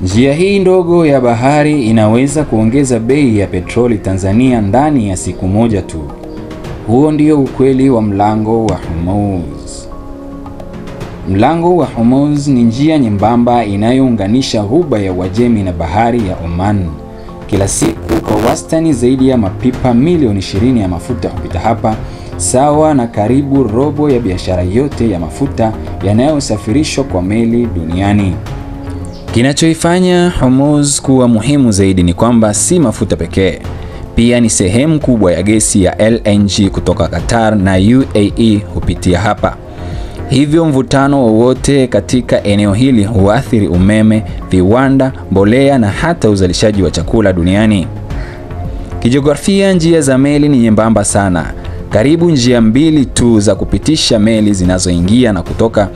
Njia hii ndogo ya bahari inaweza kuongeza bei ya petroli Tanzania ndani ya siku moja tu. Huo ndio ukweli wa mlango wa Hormuz. Mlango wa Hormuz ni njia nyembamba inayounganisha Ghuba ya Uajemi na bahari ya Oman. Kila siku kwa wastani zaidi ya mapipa milioni 20 ya mafuta hupita hapa, sawa na karibu robo ya biashara yote ya mafuta yanayosafirishwa kwa meli duniani. Kinachoifanya Hormuz kuwa muhimu zaidi ni kwamba si mafuta pekee, pia ni sehemu kubwa ya gesi ya LNG kutoka Qatar na UAE hupitia hapa. Hivyo mvutano wowote katika eneo hili huathiri umeme, viwanda, mbolea na hata uzalishaji wa chakula duniani. Kijiografia, njia za meli ni nyembamba sana, karibu njia mbili tu za kupitisha meli zinazoingia na kutoka.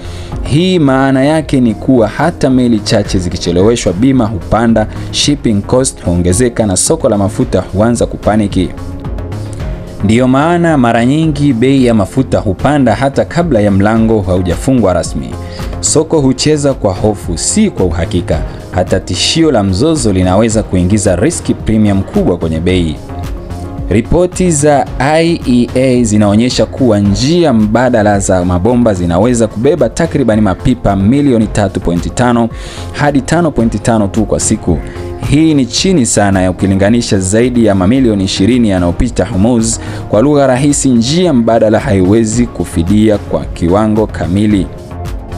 Hii maana yake ni kuwa hata meli chache zikicheleweshwa, bima hupanda, shipping cost huongezeka na soko la mafuta huanza kupaniki. Ndiyo maana mara nyingi bei ya mafuta hupanda hata kabla ya mlango haujafungwa rasmi. Soko hucheza kwa hofu, si kwa uhakika. Hata tishio la mzozo linaweza kuingiza risk premium kubwa kwenye bei. Ripoti za IEA zinaonyesha kuwa njia mbadala za mabomba zinaweza kubeba takriban mapipa milioni 3.5 hadi 5.5 tu kwa siku. Hii ni chini sana ya ukilinganisha zaidi ya mamilioni 20 yanayopita Hormuz. Kwa lugha rahisi, njia mbadala haiwezi kufidia kwa kiwango kamili.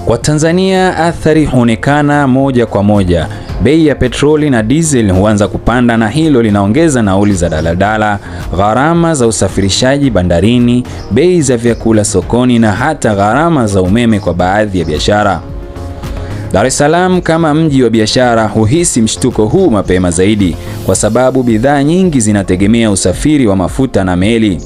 Kwa Tanzania, athari huonekana moja kwa moja. Bei ya petroli na diesel huanza kupanda na hilo linaongeza nauli za daladala, gharama za usafirishaji bandarini, bei za vyakula sokoni na hata gharama za umeme kwa baadhi ya biashara. Dar es Salaam kama mji wa biashara huhisi mshtuko huu mapema zaidi kwa sababu bidhaa nyingi zinategemea usafiri wa mafuta na meli.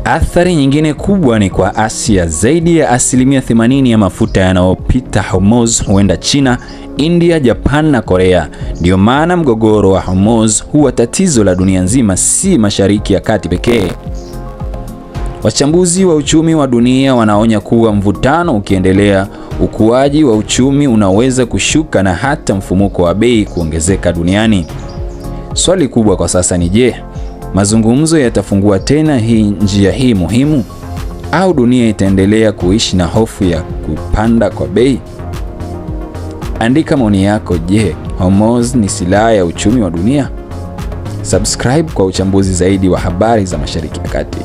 Athari nyingine kubwa ni kwa Asia. Zaidi ya asilimia 80 ya mafuta yanayopita Hormuz huenda China, India, Japan na Korea. Ndiyo maana mgogoro wa Hormuz huwa tatizo la dunia nzima, si Mashariki ya Kati pekee. Wachambuzi wa uchumi wa dunia wanaonya kuwa mvutano ukiendelea, ukuaji wa uchumi unaweza kushuka na hata mfumuko wa bei kuongezeka duniani. Swali kubwa kwa sasa ni je, mazungumzo yatafungua tena hii njia hii muhimu au dunia itaendelea kuishi na hofu ya kupanda kwa bei? Andika maoni yako. Je, Hormuz ni silaha ya uchumi wa dunia? Subscribe kwa uchambuzi zaidi wa habari za Mashariki ya Kati.